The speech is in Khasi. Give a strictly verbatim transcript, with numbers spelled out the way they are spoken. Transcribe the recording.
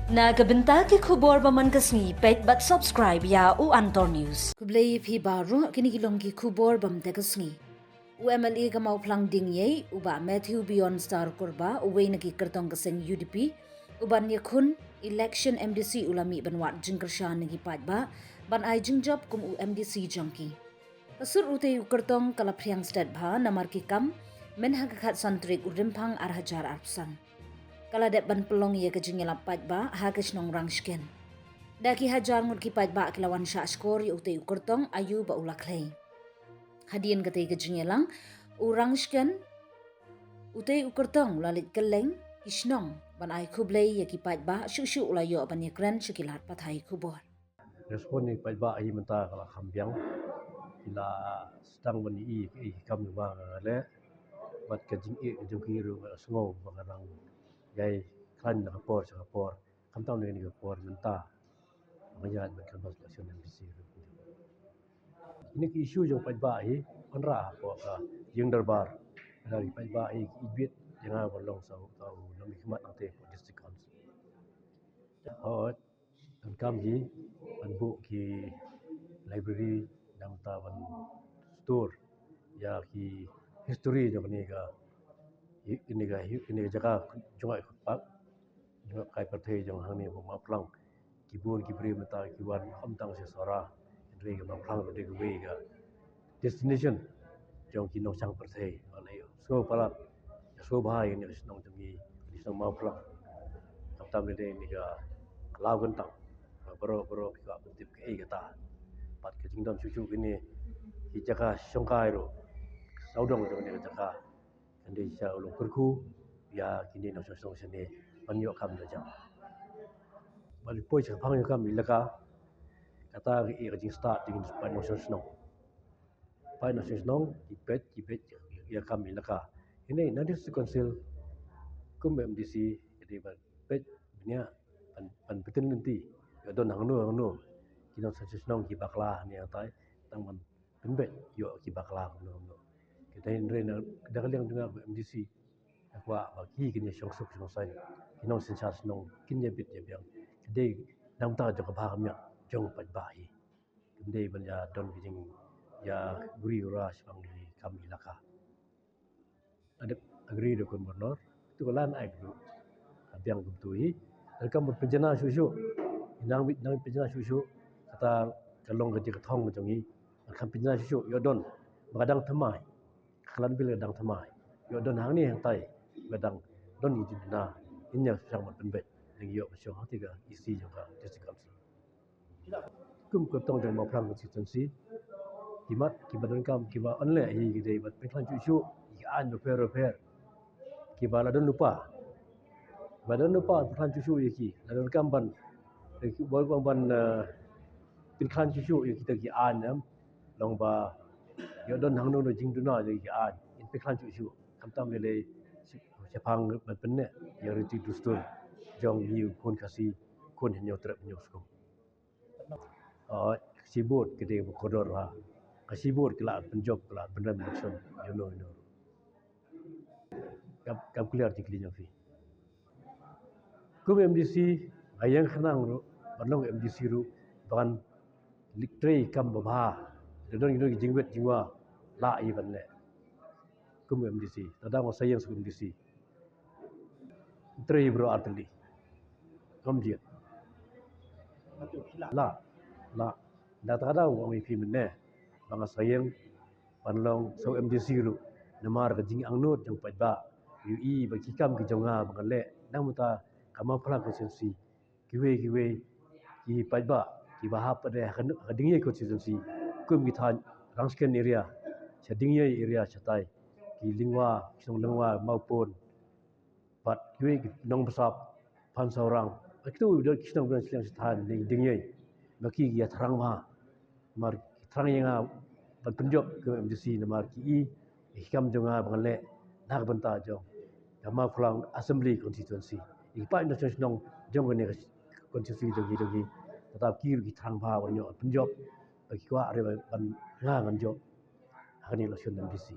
Na ka bynta ki khubor ba man ka sngi, peit bad subscribe ïa u Antor News. Khublei phi baroh, kine ki long ki khubor ba man ka sngi. U M L A ka Mawphlang Diengïei, u Bah Matthew Beyond Star Kurbah, uwei na ki kyrtong ka seng U D P, u ban ïakhun election M D C u la mih ban wad jingkyrshan na ki paidbah ban ai jingjop kum u M D C jong ki. Ka sur utei u kyrtong ka la phriang stet bha namar ki kam, myn ha ka khatsan tarik u Rymphang ar hajar arphew san. Ka la dep ban pynlong ïa ka jingïalap paidbah ha ka shnong Rangshken. Da ki hajar ngut ki paidbah ki la wan shah shkor ïa utei u kyrtong aïu ba u la khlei. Hadien katei ka jingïalang, u Rangshken, utei u kyrtong u la leit kylleng ki shnong ban ai khublei ïa ki paidbah, shuh shuh u la ïoh ban ïakren sha ki lad pathai khubor. Respond ïa ki paidbah hi mynta ka la kham biang. Ki la sdang ban ïohi ïa ki kam ba nga leh bad ka jingïeit ka jong ki ruh nga sngew ba ka dang ïai khlaiñ na ka por sha ka por. Khamtam na kane ka por mynta ba nga ïaid ban canvass election M D C ruh. Kine ki issue jong paidbah hi wanrah hapoh ka ïing dorbar. Lada ki paidbah hi ki ibit ïa nga ban long sa u nongmihkhmat nangtei hapoh District Council. Hooid, donkam hi ban buh ki library, namar ban store ïa ki history jong kane ka, kane ka, kane ka jaka jngohkai, jngohkai pyrthei jong hangne hapoh Mawphlang. Ki bun ki briew mynta ki wan ym tang sha Sohra, hynrei ka Mawphlang ka dei kawei ka destination jong ki nongshang pyrthei. Ba la ïohsngew palat, ïohsngew bha ïa kane ka shnong jong ngi, ka shnong Mawphlang. Khamtam lei lei kane ka law kyntang ba baroh baroh ki kwah ban tip kaei kata. Bad ka jingdon shuh shuh kine ki jaka shongkai ruh, sawdong jong kane ka jaka kan dei sha u long kyrkhu ïa kine nongshong shnong shane ban ïoh kam da jam. Ban poi shaphang ïa kam elaka, kata ka ïa ka jingstad jong ki paid nongshong shnong. Paid nongshong shnong ki peit, ki peit ïa kam elaka. Kine na District Council kum M D C ka dei ban peit bniah, ban, ban pynlynti ïoh don hangno hangno ki nongshong shnong ki bakla ne hangtai, tang ban pynbeit ïoh ki bakla kumno kumno. Kita hynrei na da ka liang jong nga ba M D C nga kwah ba ki kin ïa shong suk shong saiñ, ki nongsynshar shnong kin ïa bit ïa biang. Ka dei na ka bynta jong ka bha ka miat jong u paidbah hi. Kam dei ban ïa don ki jingïakynduh shaphang ki kam elaka. Nga dep agree da u Khun Governor, tu ka lan ai ka biang kumtu hi. Lada kam pynjanai shuh shuh, nang bit nang pynjanai shuh shuh, kata ka long ka jingkthong ka jong ngi. Lada kam pynjanai shuh shuh, ïoh don ba ka dang thymmai, ka klan bill ka dang thymmai, ïoh don hangne hangtai ba ka dang don ki jingpynjanai. Ngin ïa shong ban pynbeit, ngin ïoh ban shong hangtei ka E C jong ka District Council. Kum kyrtong jong Mawphlang constituency, ki mat kiba donkam kiba yn leh hi ki dei ban pynkhlaiñ shuh shuh ïa ki aiñ bapher bapher kiba la don lypa. Ba don lypa pynkhlaiñ shuh shuh ïa ki, la donkam ban, ïa ki, ban, ban, eh, pynkhlaiñ shuh shuh ïa kita ki aiñ, em. Long ba ïoh don hangno hangno jingduna jong ki aiñ, ngin pynkhlaiñ shuh shuh. Khamtam lei lei shaphang ban pynneh ïa riti dustur jong ngi u khun Khasi, khun Hynñiewtrep Hynñiewskum. Oh, ka shibun ka dei ba kordor ha. Ka shibun ka la pynjop, ka la pynrem election ïa uno uno. Kam, kam clear jingkylli jong phi. Kum M D C, nga ïeng khnang ruh ban long M D C ruh ban leit trei kam ba bha. Lada don ki jingwit jingwa, lah ïa ban leh. Kum M D C, lada nga sa ïeng sa kum M D C, trei baroh artylli. Kam jied. Lah, lah. Da kata ka daw nga ong ïa phi mynne ba nga sa ïeng ban long sa u M D C ruh namar ka jingangnud jong u paidbah. Ïohi ba ki kam ki jong nga ba nga leh na ka bynta ka Mawphlang constituency, kiwei kiwei ki paidbah kiba hap pat de ha ka Diengïei constituency, kum ki thaiñ Rangshken area, sha Diengïei area shatai, ki Lyngwa, ki shnong Lyngwa, Mawpun, bad kiwei ki Nongbsap, Phansaurang. Bad kitu ki don ki shnong ki don shiliang shathaiñ na Diengïei. Ba ki ïa thrang bha. Namar ki thrang ïa nga ban pynjop kum M D C namar ki i ïa ki kam jong nga ba nga leh na ka bynta jong ka Mawphlang Assembly Constituency. Ïa ki paid nongshong shnong jong kane ka constituency jong ngi jong ngi. Kata ki ruh ki thrang bha ban ïoh pynjop. Ba ki kwah ruh ban nga ngan jop ha kane ka election M D C.